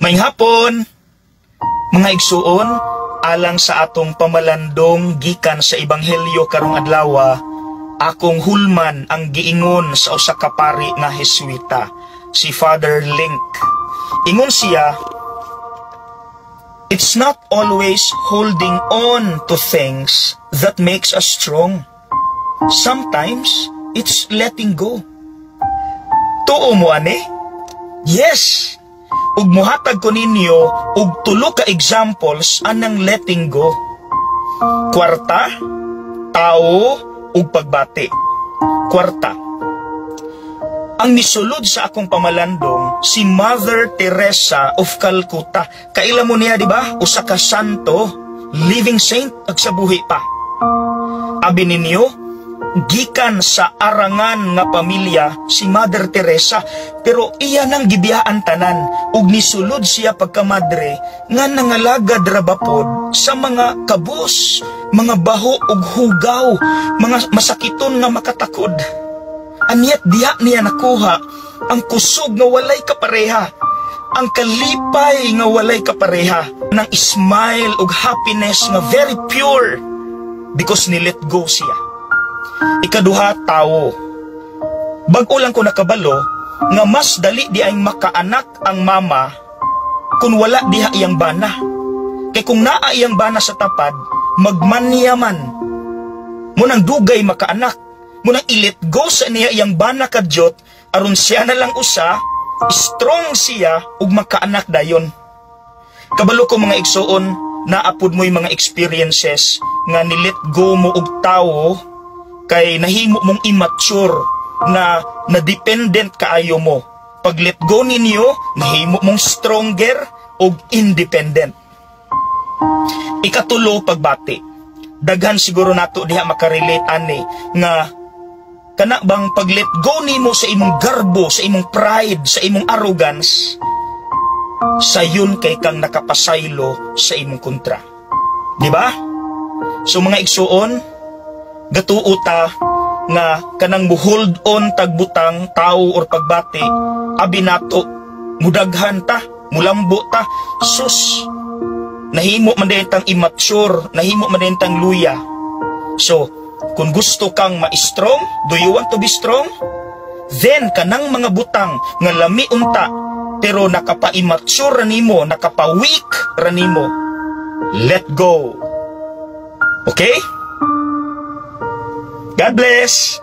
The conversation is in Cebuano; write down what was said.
Maayong hapon, mga igsuon, alang sa atong pamalandong gikan sa Ebanghelyo karong adlaw, akong hulman ang giingon sa usa ka pari nga Hesuita, si Father Link. Ingon siya, "It's not always holding on to things that makes us strong. Sometimes, it's letting go." Tuo mo ani? Yes! Ug muhatag ko ninyo og tulo ka examples anang letting go. Kwarta, tao, ug pagbati. Kwarta. Ang misulod sa akong pamalandong si Mother Teresa of Calcutta. Kaila mo niya, di ba? Usa ka santo, living saint, ag sa buhi pa. Abi ninyo, gikan sa arangan nga pamilya si Mother Teresa, pero iya nang gibiyaan tanan ug nisulod siya pagkamadre nga nangalagad ra ba pod sa mga kabus, mga baho ug hugaw, mga masakiton nga makatakod. And yet diha niya nakuha ang kusog nga walay kapareha, ang kalipay nga walay kapareha, ng smile ug happiness nga very pure because ni let go siya. Ikaduha, tao. Bag-o lang ko nakabalo nga mas dali diay makaanak ang mama kung wala diha iyang bana. Kay kung naa iyang bana sa tapad, magmanya man. Mao nang dugay makaanak. Mao nang i-let go sa niya iyang bana kadyot aron siya na lang usa, strong siya ug makaanak dayon. Kabalo ko, mga igsuon, naa pod mo'y mga experiences nga ni-let go mo og tawo kay nahimo mong immature na na dependent kaayo mo. Pag let go ninyo, nahimo mong stronger og independent. Ikatulo, pagbati. Daghan siguro nato diha makarelate ani nga kana bang pag let go nimo sa imong garbo, sa imong pride, sa imong arrogance, sayon kay kang nakapasaylo sa imong kontra. Di ba? So mga igsuon, gatuo ta nga kanang muhold on tag butang, tao or pagbati, abi nato mudaghan ta, mulambo ta, sus, nahimo man din tang immature, nahimo man din tang luya. So, kung gusto kang ma-strong, do you want to be strong? Then kanang mga butang nga lami unta pero nakapa-immature ra nimo, nakapa-weak ra nimo, let go. Okay? God bless!